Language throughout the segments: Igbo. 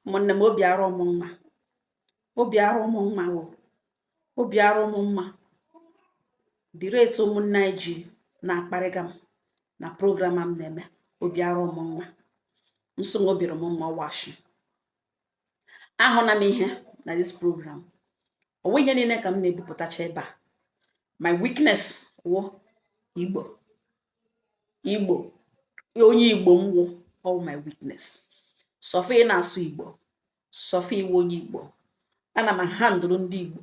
Ụmụnne m, obi arụ m mma, obi arụ m mma o, obi arụ m mma. The rate ụmụnne anyị ji na-akparịga m na program a m na-eme, obi arụ m mma. Nsogbu obiri m mma washi. Ahụna m ihe na this program. Ọwụ ihe niile ka m na-ebupụtacha ebe a. My weakness wụ Igbo. Igbo, onye Igbo m wụ, all my weakness. Sọfọ ị na-asụ Igbo, sọfọ iwe onye Igbo, ana m handle ndị Igbo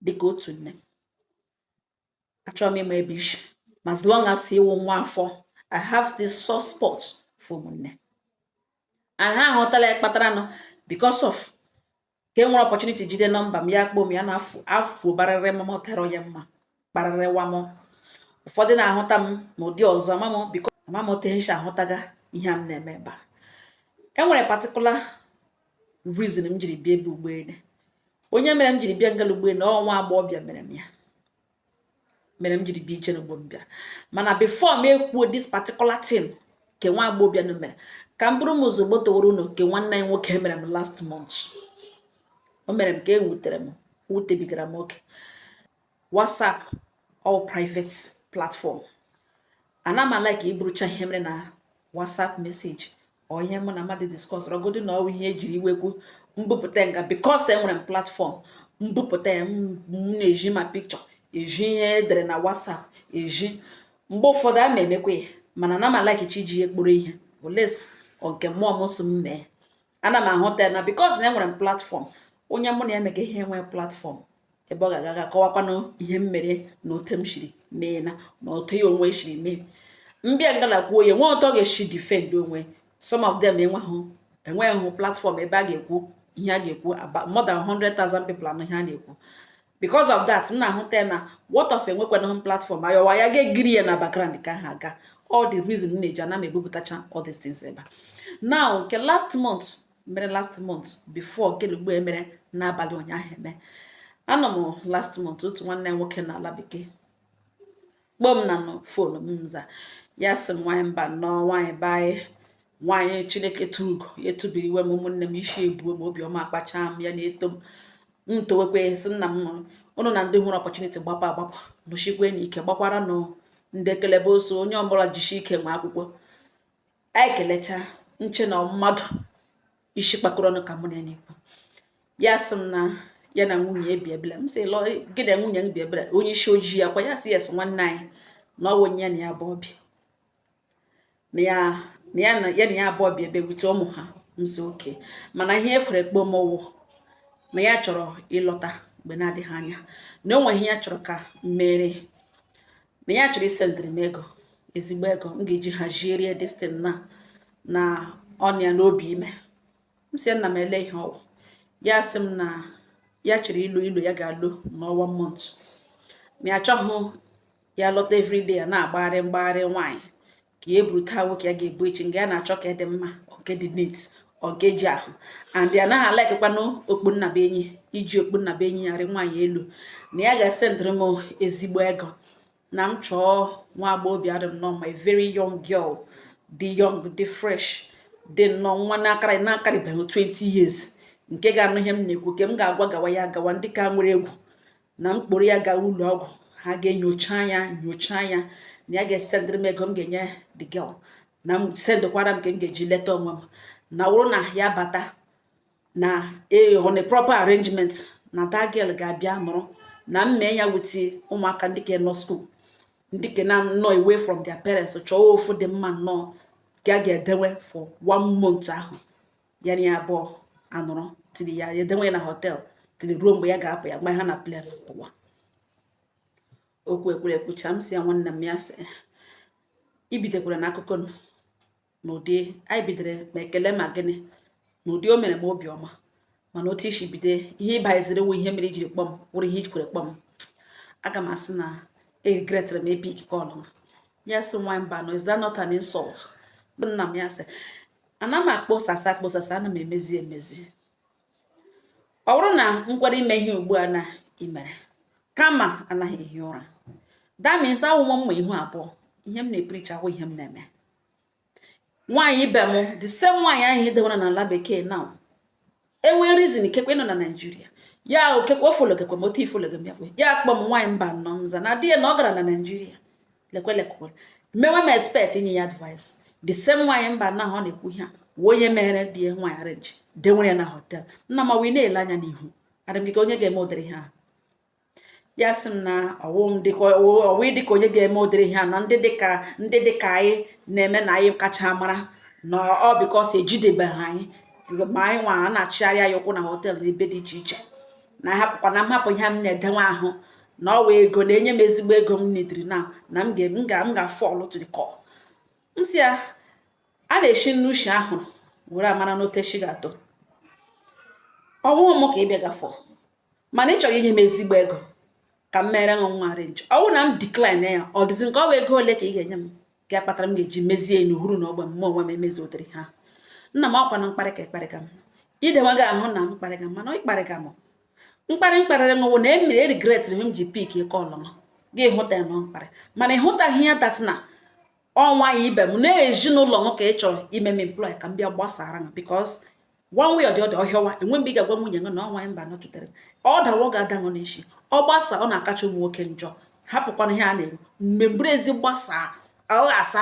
dịka otu nne. Achọrọ m ịma ebe isi ma, as long as ịwụ nwa afọ, I have this soft spot for ụmụnne, and ha aghọtala ya kpatara nụ because of ka e nwere opportunity jide nọmba m, ya kpọọ m, ya na-afụ afụ barịrị m, tara ya mma kparịrịwa m. Ụfọdụ na-ahụta m n'ụdị ọzọ, ama m biko, ama m otu ha ahụtaga ihe a m na-eme ebe a. E nwere particular reason m jiri bịa ebe ụgbọelu. Onye mere m jiri bịa ngala ụgbọelu, ọnwa agbọghọbịa mere m, ya mere m jiri bịa ije n'ugbo m bịara. Mana before m ekwuo this particular thing ke nwa agbọghọbịa nụ mere, ka m bụrụ m ụzọ gbotoworo unu ke nwanne anyị nwoke mere m last month. O mere m ka e wutere m, wutebigara m oke. WhatsApp, all private platform, ana m like iburucha ihe mere na WhatsApp message ọ ihe mụ na mmadụ discuss rọgodu na ọwụ ihe ejiri iwekwu mbupụta nga, because enwere m platform mbupụta ya. M na-eji ma picture, eji ihe edere na WhatsApp, eji mgbe ụfọdụ a na-emekwa ya, mana ana m like chi iji ihe kpọrọ ihe oles nke mmụọ m si m mee. Ana m ahụta ya na because na enwere m platform, onye mụ na ya mega ihe nwee platform ebe ọ ga-aga kọwakwanụ ihe m mere na otu m shiri mee na otu ya onwe shiri mee. Mbịa ngala kwuo ya, nwee otu ọ ga-esi defend onwe. Some of them enweghị platform ebe a ga-ekwu ihe a ga-ekwu about more than 100,000 people anụ ihe a na-ekwu. Because of that, m na-ahụta ya na what of enwekwana platform ayọwa ya ga-egiri ya na background ka ha aga. All the reason m na-eji ana m ebupụtacha all these things ebe a now, nke last month mere, last month before nke ugbo emere n'abalị ụnyaahụ eme. Anọ m last month, otu nwanne m nwoke n'ala bekee kpọọ m na nọ phone m za. Ya sị m, "Nwaanyị mba nnọọ, nwaanyị be anyị, nwaanyị Chineke tụrụ ugo." Ya etubiri iwe m. Ụmụnne m, isi ebuo m, obiọma akpacha m, ya na-eto m. M towekwe, sị nna m, ụnụ na ndị nwere opportunity gbapụ agbapụ, nụchikwe n'ike, gbakwara nụ ndị ekelebe oso, onye ọbụla jishi ike nwe akwụkwọ. Anyị kelecha nche na mmadụ isi kpakọrọ ọnụ ka mụ na ya na-ekwu. Ya sị m na ya na nwunye ebi ebele. M sị, "Lọ gị na nwunye m bi ebele, onye isi ojii akwa?" Ya sị, "Yes, nwanne anyị, na ọ bụ onye ya na ya abụọ bi, na ya na ya na ya na ya abụọ bi ebe wite ụmụ ha." M sị, "Okay." Mana ihe ekwere kpọọ m wụ na ya chọrọ ịlọta mgbe na-adịghị anya, na o nwere ihe ya chọrọ ka m mere, na ya chọrọ isendịrị m ego, ezigbo ego m ga-eji hazierie destin na ọnụ ya n'obi ime. M sị, "Nna m, ele ihe ọwụ?" Ya sị m na ya chọrọ ịlụ ịlụ, ya ga-alụ n'ọnwa month, na ya achọghị ya lọta everyday ya na-agbagharị mgbagharị nwaanyị ka ya eburu taa nwoke ya ga-ebu echi, nga ya na-achọ ka dị mma, nke dị neat, ọ nke ji ahụ, and ya anaghị alaikekwanụ okpu nnabe enyi, iji okpu nnabe enyi ya rị nwaanyị elu, na ya ga-esendịrị m ezigbo ego na m chọọ nwa agbọghọbịa dị nnọọ my very young girl, dị young, dị fresh, dị nnọọ nwa na-akarịbeghị 20 years, nke ga-anụ ihe m na-ekwu, ke m ga-agwa gawa ya gawa, ndị ka nwere egwu na m kpọrọ ya gawa ụlọ ọgwụ, ha ga-enyocha ya, nyocha ya, na ya ga-esendịrị m ego m ga-enye the girl, na m sendịkwara m nke m ga-eji leta onwe m, na wụrụ na ya bata na ee, on a proper arrangement, na that girl ga-abịa nọrọ na m mee ya with ụmụaka ndị ke nọ school, ndị ke na nọ away from their parents. Chọọ ofu dị mma nnọọ ka a ga-edewe for one month ahụ, ya na ya abụọ anọrọ, tiri ya edewe ya na hotel tiri ruo mgbe ya ga-apụ, ya mgbe ha na plane pụwa. Okwu ekwere ekwucha, m si ya, "Nwanne m." Ya sị, ibidokwara n'akụkọ n'ụdị anyị bidoro ma ekele ma gịnị n'ụdị o mere m obiọma, mana otu isi bido ihe ịbaziri wụ ihe mere ijiri kpọm wụrụ ihe ijikwere kpọm. Aga m asị na eregretịrị m ebe ikike ọlụ m. Ya sị, "Nwa mba no, is that not an insult, nna m?" Ya sị, "Ana m akpọsasị akpọsasị, ana m emezi emezi. Ọ bụrụ na m kwere ime ihe ugbu a na imere kama anaghị ehi ụra, that means awụ m mma ihu abụọ. Ihe m na-epreach ahụ ihe m na-eme." Nwaanyị ibe m, the same nwaanyị ahụ edewere n'ala bekee now. Enwee reason ikekwe nọ na Naijiria ya okekwe o follow gekwe m otu i follow gem ya kwe ya kpọ m nwaanyị mba nọ m za na di ya na ọ gara na Naijiria lekwe lekwe mewe m expect inye ya advice. The same nwaanyị mba na ọ na-ekwu ihe a wụ onye mere di ya nwaanyị arrange denwere ya na hotel. Nna ma wee na-ele anya n'ihu adị m gị ka onye ga-eme ụdịrị ihe a. Ya sị m na ọwụ m dịka ọwụ dịka onye ga-eme ụdịrị ihe a na ndị dịka anyị na-eme na anyị kacha mara na ọ because ejidebeghị anyị ma anyị nwa a na-achịgharị anyị ụkwụ na hotel ebe dị iche iche na hapụkwa na m hapụ ihe m na-edenwe ahụ na ọwa ego na-enye m ezigbo ego m nidiri na m ga fall to the core. M si ya a na-eshi nnushi ahụ were amara n'otu echi ga-atọ ọwụghị m ka ị bịa gafọ, mana ị chọrọ inye m ezigbo ego ka m mere ṅụ nwa arrange. Ọ bụrụ na m decline ya, ọ dịzi nke ọwa ego ole ka ị ga-enye m ga-akpatara m ga-eji mezie n'uhuru na ogbe m onwe m emezi ụdịrị ha. Nna m, ọkwa na mkparị ka ịkparịga m idewa gị ahụ na mkparịga m, mana ịkparịga m mkparị mkparịrị ṅụwụ na emere regret m ji pick call m gị hụta ya nọ mkparị, mana ịhụtaghị ya that na ọnwa ya ibe m na ezinụlọ m ka ị chọrọ ime m employ ka m bịa gbasara m, because one way or the other ọhịọwa enwe mgbe ị ga-agwa nwunye gị na ọnwa mba nọtụtere ọ dawa ọ ga-ada ṅụ n'isi ọ gbasa. Ọ na-akacha ụmụ nwoke njọ. Hapụkwana ihe a na-eru mgbe mbụrụ ezi gbasaa ọ ghasa,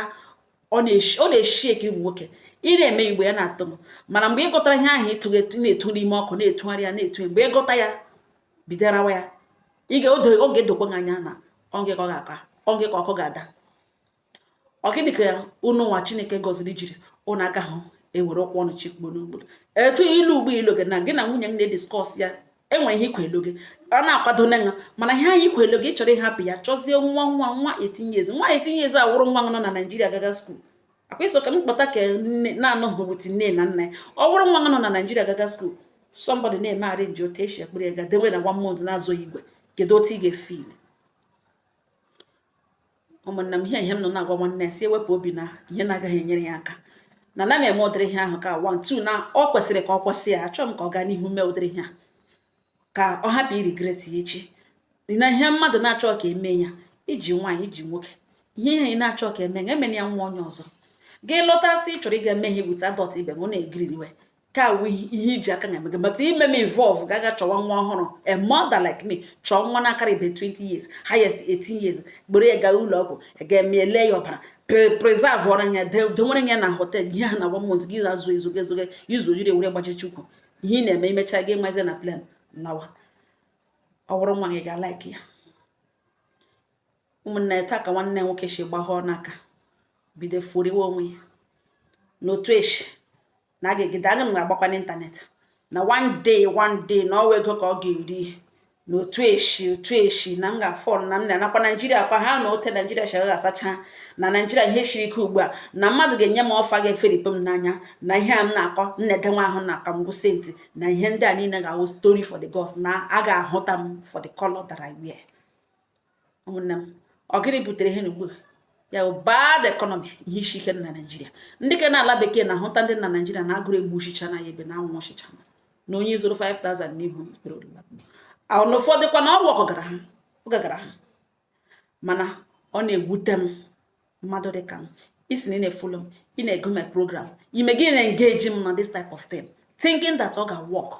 ọ na-eshi eke ụmụ nwoke ị na-eme igbe ya na-atụ m. Mana mgbe ị gụtara ihe ahụ ịtụ na-etu n'ime ọkụ na-etugharị ya na-etu, mgbe ị gụta ya bidarawa ya, ị ga-odo ọ ga-edokwa gị anya na ọ gị ka ọ ga-aka ọ gị ka ọkụ ga-ada. Ọ gịnị ka unu nwa Chineke gọziri jiri unu agaghị ewere ụkwụ ọnụ chikpuo n'ugboro etu ilu ugbo ilu gị na gị na nwunye m na-e discuss ya? Enwere ihe ikwa elu gị ọ na-akwado nne ya, mana ihe anyị ikwa elu gị chọrọ ịhapụ ya chọzie nwa nwa nwa 18 years, nwa 18 years awụrụ nwa nọ na Naijiria gaga school akwa iso ka m kpọta ka nne na-anọghị with nne na nna ya. Ọ bụrụ nwa nọ na Naijiria gaga school, somebody na-eme arrange otu esi ekpere ya ga dewe na one month na-azụ igwe, kedu otu ị ga-e feel? Ụmụnne m, ihe ihe m nọ na-agwa nwanne ya si ewepụ obi na ihe na-agaghị enyere ya aka na na eme ụdịrị ihe ahụ ka one two na ọ kwesịrị ka ọ kwụsị ya. Achọrọ m ka ọ gaa n'ihu mee ụdịrị ihe a ka ọ hapụ i regret ya echi na ihe mmadụ na-achọ ka eme ya iji nwaanyị iji nwoke ihe ihe ị na-achọ ka eme ya emena ya nwa onye ọzọ gị lọta sị ị chọrọ ịga eme ihe with adult ibe m na-egiririwe ka awụ ihe iji aka na emege, but ime m involve ga-aga chọwa nwa ọhụrụ. A mother like me chọọ nwa na-akara ibe 20 years, highest 18 years, gbere ya gaa ụlọ ọgwụ ga-eme ele ya ọbara, preserve ọra ya, denwere ya na hotel ihe ha na one month gị na-azụ ezoge ezoge izu ojiri ewere gbajichi ukwu ihe ị na-eme imecha gị mazi na plan lawa. Ọ bụrụ nwa gị ga-like ya. Ụmụnne ya, taa ka nwanne nwoke si gbahọọ n'aka bido furiwe onwe ya n'otu eshi na a ga-egide aga m agbakwa n'internet na one day, one day na ọwa ego ka ọ ga-eri n'otu eshi otu eshi na m ga-afọ na m na-anakwa Naijiria kwa ha na ote Naijiria shi agaghị asacha na Naijiria ihe siri ike ugbu a na mmadụ ga-enye m ọfa ga-eferipụ m n'anya na ihe a m na-akọ m na-edenwe ahụ na aka m saint na ihe ndị a niile ga-awụ story for the gods na a ga-ahụta m for the color that I wear. Ụmụnne m, ọ gịnị butere ihe n'ugbu a? Ya bụ bad economy, ihe isi ike na Naijiria. Ndị ke na ala bekee na-ahụta ndị na Naijiria na agụrụ egbu oshicha na ya ebe na anwụ oshicha na onye zụrụ 5000 n'ihu ikpere olula na ụfọdụ kwa na ọgwụ ọgara ha ọ gagara ha. Mana ọ na-ewute m mmadụ dị ka m isi na ị na-e follow m, ị na-ego my program, ime gị na-engage m na this type of thing, thinking that ọ ga-work.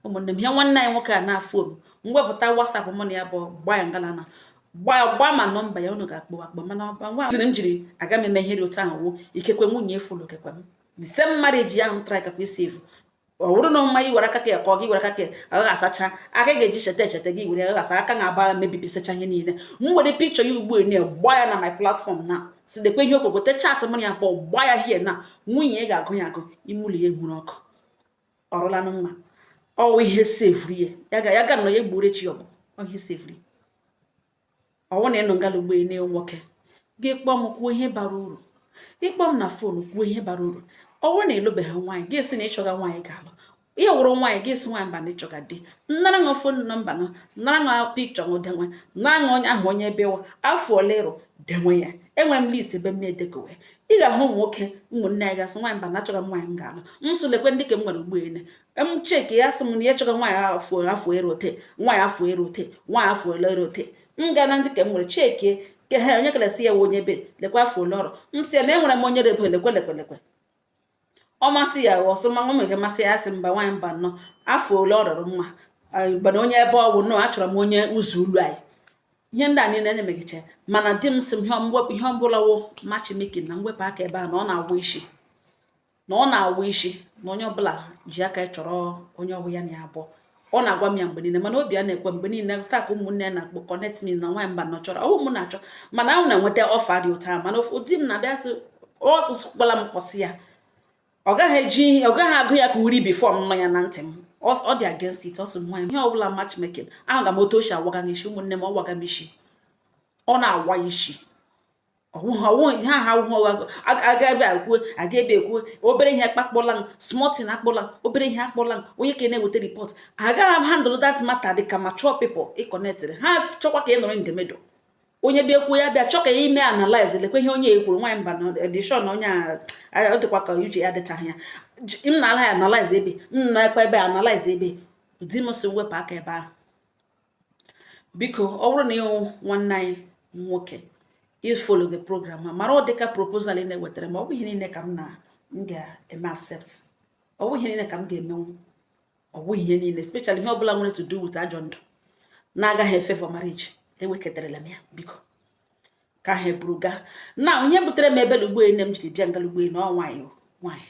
Ụmụnne m, ihe nwanne anyị nwoke a na-afụ m mwepụta WhatsApp mụ na ya bụ gba ya ngala na gba gba ma nọmba ya unu ga-akpọ akpọ, mana ngwa sịrị m jiri aga m eme ihe dị otu ahụ wụ ikekwe nwunye efulu okekwe m the same marriage ya ahụ try kakwa isi evu. Ọ bụrụ na mma iwere aka ka ya ka ọ gị were aka ka agaghị asacha aka ị ga-eji cheta echeta gị were agaghị asa aka na-aba mebibisacha ihe niile. M were picture ya ugbu a na gba ya na my platform na si dekwe ihe okwogote chat mụ na ya kpọ gba ya hie na nwunye ya ga-agụ ya agụ ime ụlọ ya hụrụ ọkụ ọrụlanụ mma ọwụ ihe sevuru ya ya ga nọ ya egburu echi. Ọ bụ ihe sevuru ọwụ na ịnọ ngala ugbo ene nwoke gị kpọọ m kwuo ihe bara uru, ịkpọ m na phone kwuo ihe bara uru. Ọ bụrụ na ịlụbeghị nwaanyị, gị sị na ịchọga nwaanyị ga-alụ ihe wụrụ nwaanyị, gị sị nwaanyị mba na ịchọga di, nnara ṅụ phone number ṅụ, nara ṅụ picture ṅụ, denwe nara ṅụ onye ahụ, onye ebe ịwụ, afọ ole ịrụ, denwe ya. Enwere m list ebe m na-edekowe. Ị ga-ahụ ụmụ nwoke ụmụnne anyị gasị nwaanyị mba na achọga m nwaanyị m ga-alụ m sụ lekwe ndị ka m nwere ugbo ene m cheki ya sị m na ya chọga nwaanyị afọ afọ erote, nwaanyị afọ erote, nwaanyị afọ ole erote. M gaa na ndị ka m nwere chekie ke ha onye kelesi ya wụ onye ebe lekwe afọ ole ọrụ m sị ya na enwere m onye rebe lekwe lekwe lekwe. Ọ masị ya ọsọ ma nwa nke masị ya, sị mba, nwaanyị mba nnọọ, afọ ole ọ rọrọ nwa gbana onye ebe ọ bụ nọ, achọrọ m onye ụzọ ulu anyị. Ihe ndị a niile na-emegicha, mana di m sị m ihe mwepụ, ihe ọbụla wụ matchmaking na mwepụ aka ebe a, na ọ na-awụ isi, na ọ na-awụ isi, na onye ọbụla ji aka ya chọrọ onye ọbụ ya na ya abụọ. Ọ na-agwa m ya mgbe niile, mana obi a na-ekwe mgbe niile. Taa ka ụmụnne ya na-akpọ connect me na nwaanyị mba nọ chọrọ ọwụ m na-achọ, mana ahụ na-enweta offer dị ụtọ, mana ofu di m na-abịa sị ọ gwala m kwụsị ya. Ọ gaghị eji, ọ gaghị agụ ya ka uri before m nọ ya na ntị m. Ọ dị against it. Ọ sị m nwaanyị, ihe ọbụla matchmaking ahụ ga m otu o si awaga m isi. Ụmụnne m, ọ waga m isi, ọ na-awa isi. Ọwụ ihe ahụ awụghị aga ebe ekwuo, aga ebe ekwuo, obere ihe akpakpọla m, small thing akpọla m, obere ihe akpọla m, onye ka na-eweta report agaghị m handle that matter dị ka mature people. Ị connected ha chọkwa ka ị nọrọ in the middle. Onye bịa kwuo, ya bịa chọ ka ime analyze, lekwa ihe onye ekwuru. Nwaanyị mba na edishọn na onye a ọ dịkwa ka uche ya adịchaghị ya. M na-ala ya analyze ebe m na-ekwe ebe analyze ebe di m si wepụ aka ebe ahụ. Biko, ọ bụrụ na ịhụ nwanne anyị nwoke ị follow the program ma mara ọ dịka proposal ị na-ewetara ma ọ bụ ihe niile ka m na m ga-eme accept, ọ bụ ihe niile ka m ga-emenwu, ọ bụghị ihe niile, especially ihe ọbụla nwere to do with ajọ ndụ na-agaghị efe for marriage, ewekọtarala m ya. Biko, ka ha eburu gaa na ihe butere m ebe ugbo nne m jiri bịa ngala ugbo na ọ nwaanyị nwaanyị,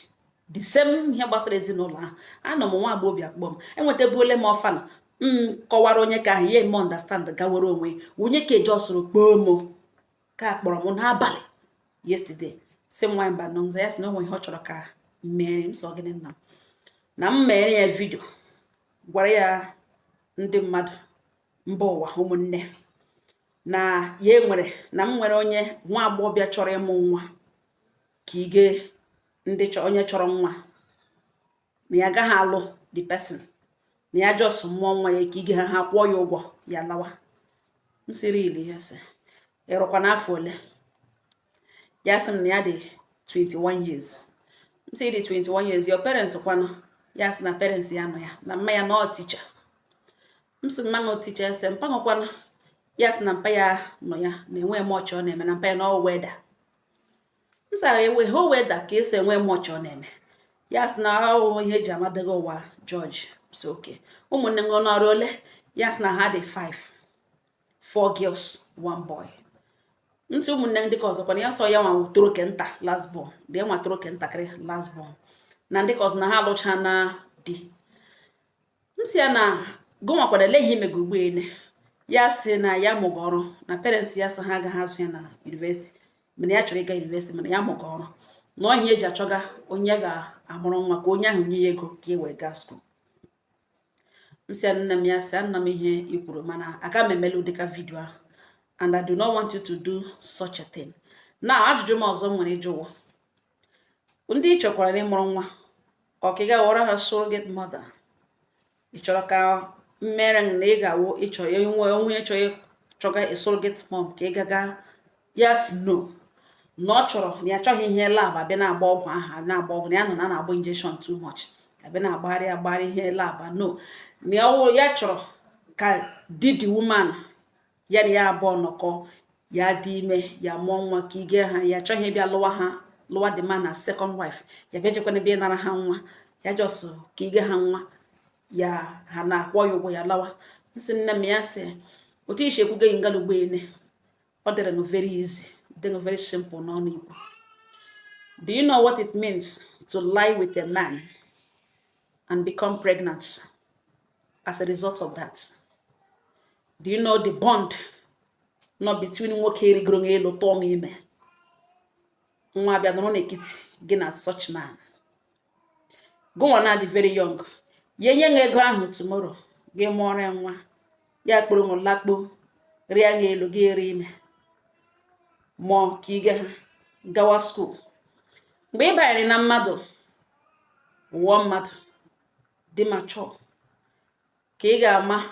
the same ihe gbasara ezinụlọ ahụ. Anọ m nwa agbọghọbịa akpọ m, enwetabuole m offer na m kọwara onye ka ahụ ya eme understand, gawere onwe onye ka eji ọsụrụ kpoo m ka kpọrọ m n'abalị yesterday, sị m nwaanyị mba nọ m, ya sị na o nwere ihe ọ chọrọ ka m mere m. Sọ gịnị? Nna m na m mere ya video, gwara ya ndị mmadụ mba ụwa, ụmụnne, na ya enwere na m nwere onye nwa agbọghọbịa chọrọ ịmụ nwa, ka ige ndị onye chọrọ nwa, na ya agaghị alụ the person, na ya just mụọ nwa ya ka ige ha, ha kwụọ ya ụgwọ ya lawa. M siri ili ya, sị ịrụkwa n'afọ ole? Ya sị m na ya dị 21 years. M sị dị 21 years, your parents kwanụ? Ya sị na parents ya nọ ya, na mma ya na ọ teacher. M sị mma nọ teacher? Ya sị mpa nwekwanụ? Ya sị na mpa ya nọ ya, na enwe m ọchị ọ na-eme, na mpa ya na ọ welder. M sị ewe ho welder ka esi enwe m ọchị ọ na-eme? Ya sị na ọ ihe eji amadịghị ụwa George. So okay, ụmụnne m n'ọrụ ole? Ya sị na ha dị 5, 4 girls, 1 boy. Ntị ụmụnne ndị ka ọzọkwana? Ya sọ ya nwa toro ke nta, last born dị, nwa toro ke ntakịrị, last born, na ndị ka ọzọ na ha alụcha na di. M sị ya na gụnwakwara ele ihe imega ugbo ene? Ya sị na ya mụga ọrụ, na parents ya sị ha agaghị azụ ya na university, mana ya chọrọ ịga university, mana ya mụga ọrụ, na ọhịa eji achọga onye ga-amụrụ nwa ka onye ahụ nye ya ego ka e wee gaa school. M sị ya nne m, ya sị nna m ihe i kwuru, mana aga m emelu dịka video ahụ, and I do not want you to do such a thing. Now, ajụjụ m ọzọ m nwere ịjụwo, ndị ị chọkwara na ịmụrụ nwa, ọ ka ị ga-aghọrọ ha surrogate mother? Ị chọrọ ka mmere na ị ga-awụ ịchọ enwe onye chọrọ chọga a surrogate mom ka ị gaga? Yes, no, na ọ chọrọ, na ya achọghị ihe lab abịa na-agba ọgwụ ahụ, na-agba ọgwụ, na ya nọ na na-agba injection too much, abịa na-agbagharị agbagharị ihe lab. No, na ya ya chọrọ ka di the woman ya na ya abụọ nọkọ, ya dị ime, ya mụọ nwa ka ige ha. Ya achọghị ịbịa lụwa ha, lụwa the man na second wife, ya bịa jekwana ebe nara ha nwa ya, just ka ige ha nwa ya, ha na-akwọ ya ụgwọ ya lawa. Nsị nne m, ya sị otu isi ekwugo ngala ugbo ene, ọ dịrị m very easy, dị m very simple n'ọnụ ikwu. Do you know what it means to lie with a man and become pregnant as a result of that? Do you know the bond nọ between nwoke rigoro elu tụọ ime nwa abịa nọrọ n'etiti gị na such man? Gụnwa na dị very young, ya enye gị ego ahụ, tomorrow gị mụọrọ ya nwa, ya kpụrụ m lakpo rịa ya elu, gị ere ime mụọ ka ige ha gawa school. Mgbe ị banyere na mmadụ wụọ mmadụ dị mature, ka ị ga-ama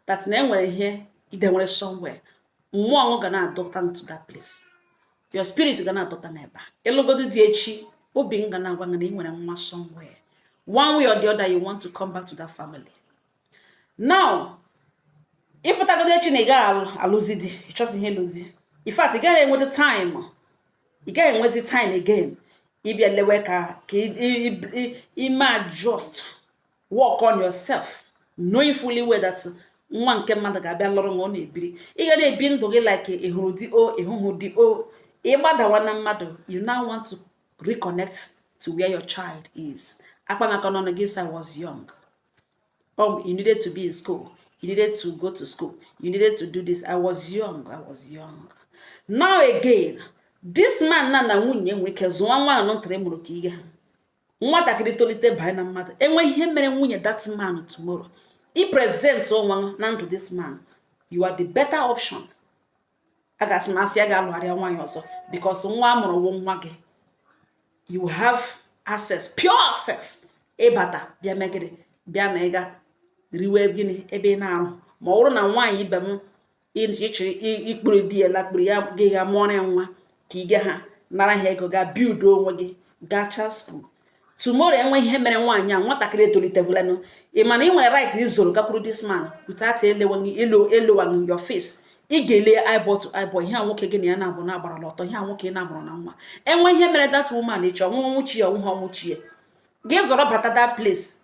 that na enwere ihe ide nwere somewhere, mmụọ ọṅụ ga na-adọta to that place, your spirit ga na-adọta n'ebe a. Ịlụgodu dị echi, obi m ga na-agwa gị na ị nwere nwa somewhere. One way or the other, you want to come back to that family. Now, ịpụtagodo echi na ị gaghị alụzi di, ị chọzi ihe ịlụzi, in fact, ị gaghị enweta time, ị gaghị enwezi time again. Ịbịa lewe ka ime adjust, work on yourself, knowing fully well that nwa nke mmadụ ga-abịa lụrụ nwa, ọ na-ebiri. Ị ga na-ebi ndụ gị like ị hụrụ di o ịhụhụ di o ịgbadawa na mmadụ. You now want to reconnect to where your child is. Akpanaka n'ọnụ gị, "I was young." You needed to be in school, you needed to go to school, you needed to do this. "I was young, I was young." Now again, this man na nwunye nwere ike zụọ nwa anọ ntịrị mụrụ ka ihe ha nwatakịrị tolite banye na mmadụ. Enwe ihe mere nwunye that man tomorrow, i present onwe na ndụ this man, you are the better option. A ga-asị na asị ya ga-alụgharịa nwaanyị ọzọ because nwa amụrụ wụ nwa gị. You have access, pure access, ịbata bịa megịrị bịa na ịga riwe gịnị ebe ị na-arụ. Ma ọ bụrụ na nwaanyị ibe m ịchịrị ikpuru di ya lakpuru ya, gị ga mụọrọ ya nwa ka ị ga ha nara ha ego, ga build onwe gị, gachaa school. Tomorrow, enwe ihe mere nwaanyị a, nwatakịrị etolitebulenụ, ị mana ị nwere right izoro gakwuru this man without elewaghị your face. Ị ga-ele eyeball to eyeball ihe a nwoke gị na ya na-abụ na-agbarala ọtọ, ihe a nwoke na-amụrụ na nwa. Enwe ihe mere that woman echi, ọnwụ nwuchi ya, ọnwụ ha ọnwụchi ya, gị zọrọ bata that place,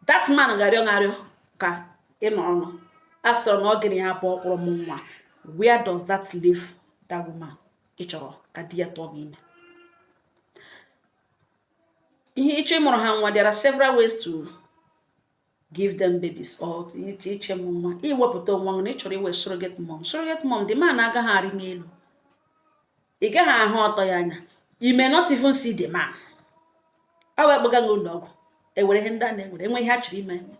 that man ga-arịọ arịọ ka ị nọrọ nọ after na ọ gịnị ya abụọ kpọrọ m nwa. Where does that leave that woman ị chọrọ ka di ya tụọ gị ime? Ihe ịchọ ịmụrụ ha nwa, there are several ways to give them babies or iche m nwa, iwepụta onwe gị na ị chọrọ iwe surrogate mom. Surrogate mom, the man agaghị arị n'elu, ị gaghị ahụ ọtọ ya anya. You may not even see the man. Ọ wee kpọga gị ụlọ ọgwụ, ewere ihe ndị a na-ewere enwe ihe a chọrọ ime eme,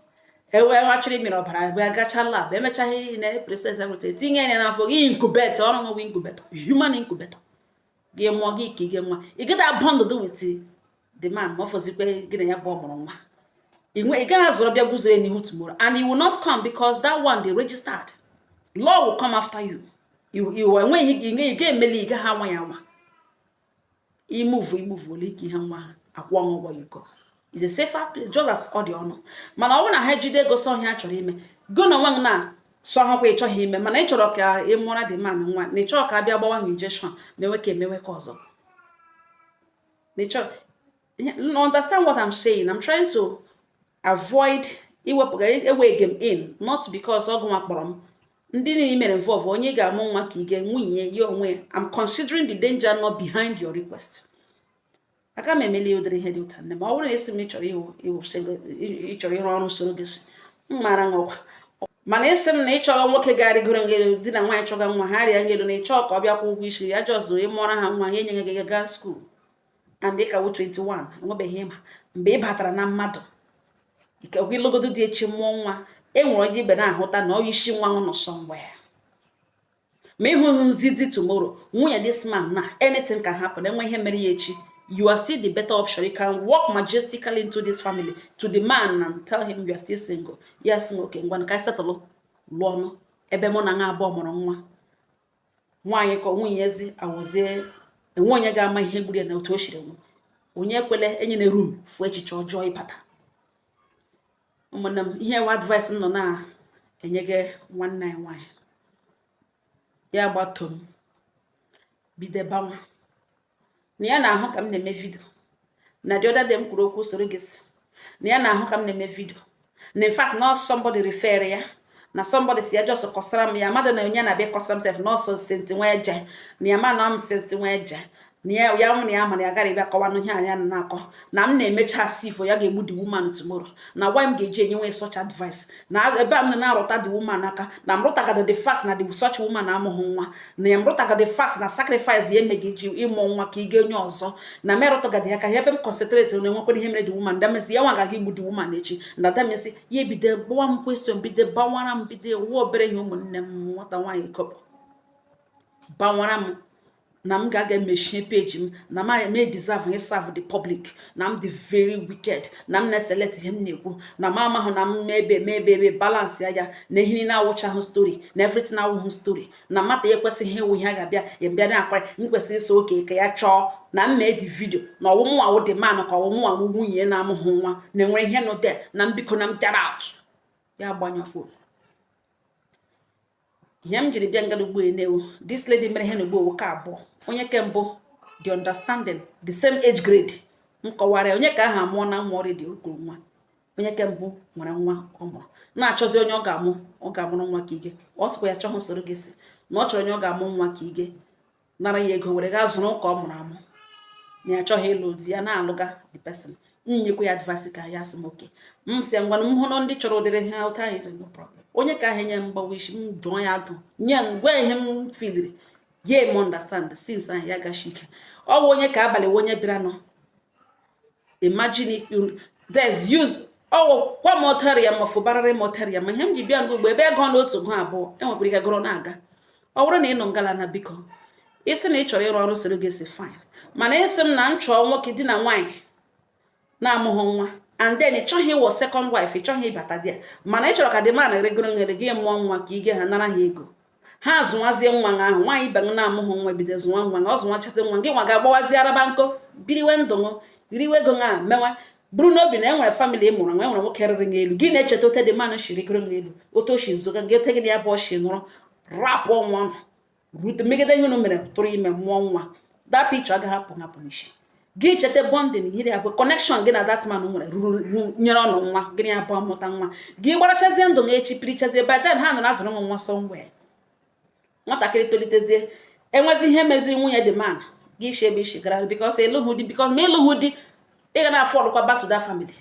ewe a chọrọ imere ọbara, bịa gacha lab, emechaghị ihe na process everything, tinye ya n'afọ gị, incubate ọrụ nwe incubator, human incubator. Gị mụọ gị ka ị nwa, ị gịta bond with the man, ma ọ fọzikwe gị na ya bụ ọmụrụ nwa. Ị gaghị azọrọ bịa guzoro n'ihu tomorrow, and he will not come because that one they registered. Law will come after you. You enweghị ị ga-emeli, ị gaghị anwa ya anwa. Imove ole ike ihe nwa ha akwụ ọnụ ụgwọ. You go is a safer place, just that ọ dị ọnụ. Mana ọ bụrụ na ha ejide ego sọ ihe a chọrọ ime, go na onwe gị na sọ ha kwa, ị chọghị ime, mana ị chọrọ ka ị mụọra the man nwa, na ị chọrọ ka a bịa gbawa injection, mewe ka emewe ka ọzọ, na ị chọrọ. Understand what I'm saying? I'm trying to avoid iwepụ ewe m in, not because ọgụ nwa kpọrọ m ndị niile mere involve onye ị ga-amụ nwa ka ị ga nwunye ya onwe ya. I'm considering the danger not behind your request. Aka m emeli ụdịrị ihe dị ụta nne. Ma ọ bụrụ na esi m ịchọrọ ịwụ ịchọrọ ịrụ ọrụ surrogacy, m mara gị ọkwa. Mana isi m na ịchọrọ nwoke ga-arịgoro ngelu di na nwaanyị chọga nwa ha rịa ngelu, na ịchọọ ka ọ bịa kwụ ụgwọ isi ya, just ịmụọra ha nwa, ha enyeghị gị gaa school, and ị ka wụ 21, enwebeghị ịma mgbe ị batara na mmadụ ike ịlụgodo dị echi mụọ nwa, e nwere onye ibe na-ahụta na ọ isi nwa nọ somewhere. Ma ịhụzi di tomorrow, nwunye this man na anything can happen. Enwe ihe mere ya echi, you are still the better option. You can walk majestically into this family to the man and tell him you are still single. Yes, okay, ngwa, ka settle lụọ ọnụ ebe mụ na nwa abụọ mụrụ nwa nwaanyị ka nwunye ezi awụzie. Enwe onye ga-ama ihe gburu ya na otu o siri nwụ. Onye ekwele enye na room fụ echiche ọjọọ ịbata. Ụmụnne m, ihe wa advice m nọ na-enye gị nwanne anyị nwaanyị ya gbato m bido banwa na ya na-ahụ ka m na-eme video na the other day m kwuru okwu surrogacy, na ya na-ahụ ka m na-eme video, na in fact na somebody refer ya, na somebody si ya just kọsara m ya mmadụ na onye na-abịa kọsara m sef na ọsọ senti nwa eje na ya ma na m senti nwa eje na ya ya m na ya ma na ya gara ịbịa kọwanụ ihe anya na-akọ na m na-emecha asị ifo ya ga-egbu the woman tomorrow, na why m ga-eji enye nwe such advice, na ebe a m na-arụta the woman aka, na m rụtagado the fact na the such woman amụghị nwa, na ya m rụtagado the fact na sacrifice ya emeghị iji ịmụ nwa ka ị ga onye ọzọ, na m erụtagado ya ka ebe m concentrate na enwekwara ihe mere the woman damesi ya nwa ga-aga igbu the woman echi, na damesi ya ebido gbawa m question, bido bawara m, bido wuo obere ihe. Ụmụnne m, nwata nwaanyị kọpụ bawara m na m ga-aga emechie page m, na m may deserve to serve the public, na m dị very wicked, na m na-eselect ihe m na-ekwu, na m amahụ na m ebe ebe ebe balance ya, na ihe niile awụchahụ story, na everything awụhụ story, na mata ya ekwesịghị ịwụ ihe a ga-abịa ya mbịa na-akwara m kwesịrị iso oke ka ya chọọ na m mee dị video, na ọwụmụ awụ dị man ka ọwụmụ awụ nwunye na-amụghị nwa na-enwere ihe nọ there, na mbiko na m get out. Ya gbanyụ phone. Ihe m jiri bịa ngara ugbo enewu, this lady mere ihe n'ugbo ka abụọ. Onye ke mbụ The understanding, the same age grade. M kọwara ya, onye ka ahụ amụọ na nwa already, o kwuru nwa onye ke mbụ nwere nwa ọ mụrụ, na-achọzi onye ọ ga-amụ, ọ ga-amụrụ nwa ka ige. Ọ sịkwa ya chọghị surrogacy, na ọ chọrọ onye ọ ga-amụ nwa ka ige, nara ya ego were gaa zụrụ ka ọ mụrụ amụ, na ya achọghị ịlụ di ya na-alụga the person. M nyekwa ya advice ka ya sị m oke. M sị ya, ngwanụ, m hụrụ ndị chọrọ ụdịrị ha ụta anyị, no problem. Onye ka ahụ enye m mgbawa isi, m dụọ ya adụ, nye m gwa ihe m filiri ya eme understand. Since ahụ ya gashi ike. Ọ bụ onye ka abalị onye bịara nọ. Imagine there's use ọwụ kwa m ọtara ya, ma fụbarịrị m ọtara ya. Ma ihe m ji bịa nga ugbo ebe gụọ n'otu, gụọ abụọ, enwekwara ike gụrụ na-aga. Ọ bụrụ na ị nọ ngala na, biko, ịsị na ị chọrọ ịrụ ọrụ surrogacy, fine. Mana ịsị m na m chọọ nwoke di na nwaanyị na-amụghị nwa, and then ị chọghị ịwụ second wife, ị chọghị ịbata di ya, mana ị chọrọ ka the man regoro nyere gị mụọ nwa ka ige ha, nara ha ego, ha zụnwazie nwa ha ahụ. Nwaanyị ibe na-amụghị nwa ebido zụnwa nwa, ọ zụnwachazi nwa gị, nwa ga-agbawazi araba nkọ, biriwe ndụ ṅụ, riwe ego ṅa, mewe bụrụ n'obi na enwere family ị mụrụ nwa, enwere nwoke rịrị gị elu. Gị na-echeta ote the man shiri rigoro gị elu, otu o si zụga gị, ote gị na ya bụ ọchị nụrụ rapụ nwa rute megide ihe unu mere, tụrụ ime, mụọ nwa. That picture agaghị apụ hapụ n'isi gị. Cheta bonding gị ya bụ connection gị na that man nwere ruru nyere ọnụ nwa gị na ya bụ mụta nwa gị. Gbarachazie ndụ na echi pirichazie. By then ha nọrọ azụrụ nwa somewhere, nwatakịrị tolitezie, enwezi ihe meziri nwunye the man gị isi ebe isi gara, because ịlụghụ di, because ma ịlụghụ di, ị ga na-afọlụkwa back to that family.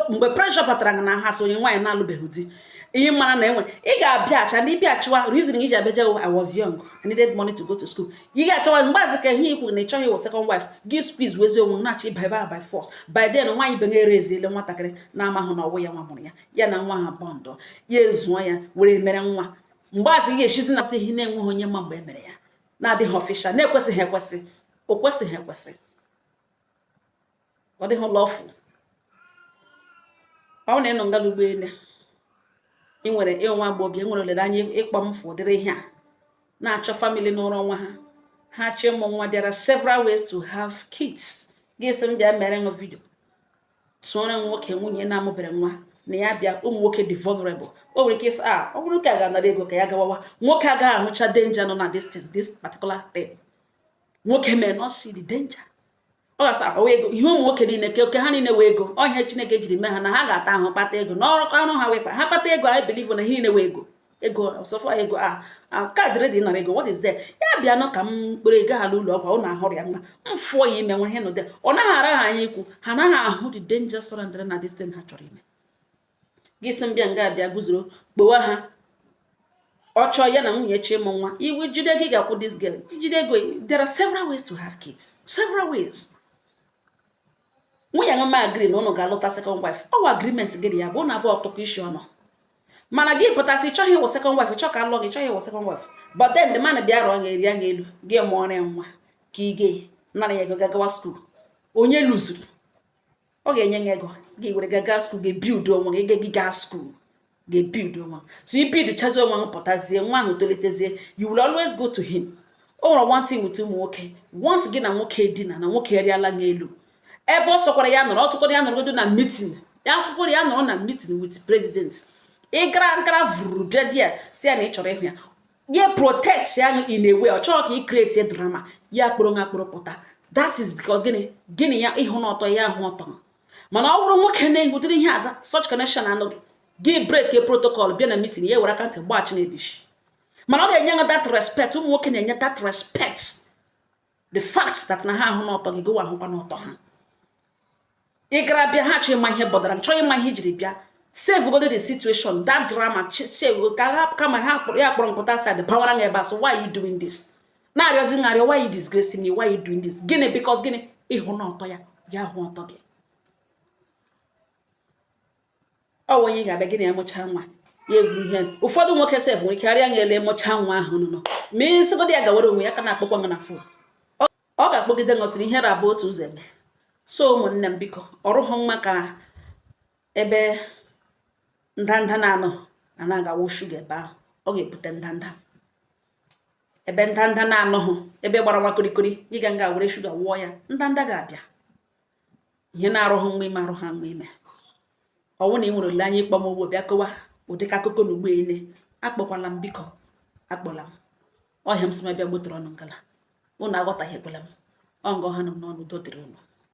Mgbe pressure batara na ha so onye nwaanyị na-alụbeghị di, ihe mara na enwe ị ga-abịa acha ndị bịa achịwa reason iji abịa jewo. I was young, I needed money to go to school. Ị ga-achọwa mgbazi ka ihe ikwu na ị chọghị ịwụ second wife gị, squeeze wezi onwe na-achọ ịba ebe ahụ by force. By then nwaanyị be ere eziele nwatakịrị na-amahụ na ọwụ ya nwa mụrụ ya, ya na nwa ha bond ya, ezuo ya were mere nwa. Mgbazi ị ga-eshizi na ihe na-enweghị onye ma mgbe e mere ya, na-adịghị official, na-ekwesịghị ekwesị, o kwesịghị ekwesị, ọ dịghị lawful. Ọ bụrụ na ị nọ ngala ụgbọelu, ị nwere ịnwa agbọghọbịa nwere olileanya ịkpọ m fụ ụdịrị ihe a, na-achọ family n'ụrọ nwa ha, ha chọ ịmụ nwa, there are several ways to have kids. Gị sị m bịa mere nwe video tụọrọ nwoke nwunye na-amụbere nwa na ya bịa. Ụmụ nwoke dị vulnerable. O nwere ike ịsị a, ọ bụrụ ka a ga-anara ego ka ya gawawa. Nwoke agaghị ahụcha danger nọ na this thing, this particular thing. Nwoke may not see the danger. Ọ ga-asa ahụ ego ihe ụmụ nwoke niile ke oke ha niile wee ego ọhịa Chineke jiri mee ha na ha ga-ata ahụ kpata ego n'ọrụ ọrụ ha, wee ha kpata ego. I believe na ihe niile wee ego, ego ọsọfọ ego a kaadị dị nara ego. What is there? Ya bịa nọ ka m kpere ego ala ụlọ ọgwụ, ọ na-ahụrụ ya mma, m fụọ ya ime nwere ihe nọ there. Ọ naghị ara ha anya ikwu, ha anaghị ahụ the danger surrounding na this thing ha chọrọ ime. Gị sị m bịa nga bịa guzoro kpowa ha. Ọ chọọ ya na nwunye chi ịmụ nwa, iwu jide gị ga-akwụ this girl, jide ego. There are several ways to have kids, several ways. Nwunye gị ma agree na ụnụ ga-alụta second wife, ọ wụ agreement gị na ya bụ ụnụ abụọ tụkọ isi ọnụ. Mana gị pụtasị chọghị ịwụ second wife, chọọ ka alụọ gị, chọghị ịwụ second wife, but then the man bịa rụọ ya, eri ya elu gị, mụọrọ ya nwa ka ị ga nara ya ego gagawa school. Onye lụzuru, ọ ga-enye gị ego gị were gaga school, ga build onwe gị, gị gaa school, ga-ebuild onwe. So i build chazi onwe gị, pụtazie, nwa ahụ tolitezie, you will always go to him. O nwere one thing with ụmụ nwoke: once gị na nwoke dina na nwoke rịala n'elu ebe ọ sọkwara ya nọrọ, ọ sọkwara ya nọrọgodo na meeting, ya sọkwara ya nọrọ na meeting with president, ị gara gara vụrụ bịa di ya, si ya na ị chọrọ ịhụ ya, ya protect ya in a way. Ọ chọrọ ka ị create drama, ya kpụrụ nga kpụrụ pụta. That is because gịnị gịnị ya ịhụ n'ọtọ ya ahụ ọtọ. Mana ọ bụrụ nwoke na-ehụdịrị ihe ada such connection anụghị gị, break protocol bịa na meeting ya, were aka ntị gbaghachi na ebishi. Mana ọ ga-enye ha that respect. Ụmụ nwoke na-enye that respect, the fact that na ha ahụ n'ọtọ gị, gịwa ahụkwa n'ọtọ ha. Ị gara bịa, ha chọọ ịma ihe bọdara m, chọọ ịma ihe ijiri bịa. Save go the situation, that drama, save ka ha kama ha kpọrọ ya kpọrọ mpụta side bawara nga ebe a. So why are you doing this? Na-arịọzi ngarịọ, why you disgracing me? Why you doing this? Gịnị? Because gịnị? Ịhụ n'ọtọ ya, ya hụ ọtọ gị. Ọ bụ onye ga-abịa gị na ya mụchaa nwa, ya egwu ihe. Ụfọdụ nwoke sef nwere ike arịa anya ele mụchaa nwa ahụ nụnụ, ma ịsịgodị ya gawara onwe ya, ka na-akpọkwa gị na phone, ọ ga-akpọgide ṅọtịrị ihe rabụ otu ụzọ eme. So ụmụnne m, biko, ọrụghụ mma ka ebe ndanda na-anọ anaghị awụ shuga ebe ahụ, ọ ga-ebute ndanda. Ebe ndanda na-anọghụ, ebe gbara nwa korikori, ịga nga were shuga wụọ ya, ndanda ga-abịa. Ihe na-arụghị nwa ime arụ ha nwa ime. Ọ bụrụ na ị nwere olileanya ịkpọ m ugbo bịa kọwa ụdịka akụkọ na ugbo ene, akpọkwala m, biko, akpọla m. Ọhịa m si m bịa gbotere ọnụ ngala, unu aghọtaghekwala m. Ọ ngọ ha nọ m n'ọnụ. Udo dịrị unu.